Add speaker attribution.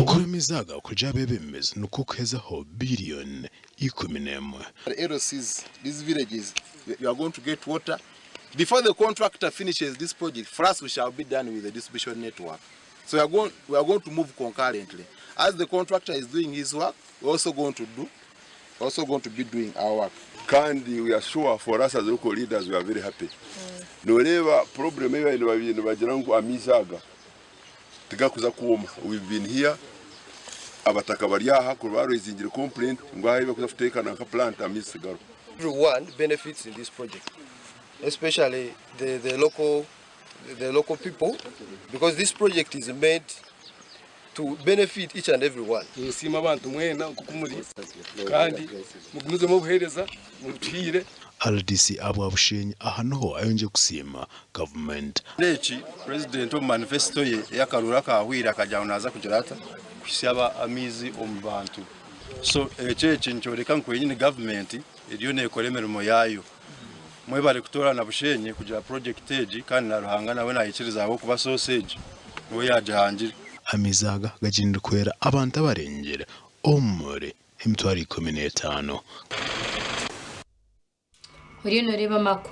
Speaker 1: Okukora amaizi aga kugira abeebembezi nikwo kuhezaho biiriyoni 11.
Speaker 2: LCs, these villages, you are going to get water before the contractor finishes this project, for us we shall be done with the distribution network. So we are going, we are going to move concurrently. As the contractor is doing his work, we're also going to do, we're also going to be doing our work.
Speaker 3: Kandi we are sure for us as local leaders we are very happy. Noreeba problem ei babaire nibagira ngu amaizi aga tigakuza kwoma. We've been here abataka bari aha kuri ba raisingire complaint ngu aha ahu barikuza kuteeka nanka plant amaizi tigariho.
Speaker 4: Everyone benefits in this project, especially the local people, because this project is meant to benefit each and every one.
Speaker 5: Ninsiima abantu mwena nk'oku muri kandi mugumizemu obuheereza mutuhiire.
Speaker 1: RDC abwa Bushenyi aha niho ayongye kusiima gavumenti.
Speaker 6: Eki Purezidenti omu manifesito ye ey'akaruuru akahwire akagira ngu naaza kugira ata kuhitsya amaizi omu bantu. So ekyo eki nikyoreka ngu kwenyini gavumenti eriyo neekora emirimo yaayo. Mwebare kutoorana Bushenyi kugira purojekiti egi kandi na Ruhanga nawe naikiriza ahabw'okuba source egi niwe yaagihangire.
Speaker 1: Amaizi aga gagyendire kuhwera abantu abarengire omuri 150,000.
Speaker 7: Oriyo nooreeba amakuru.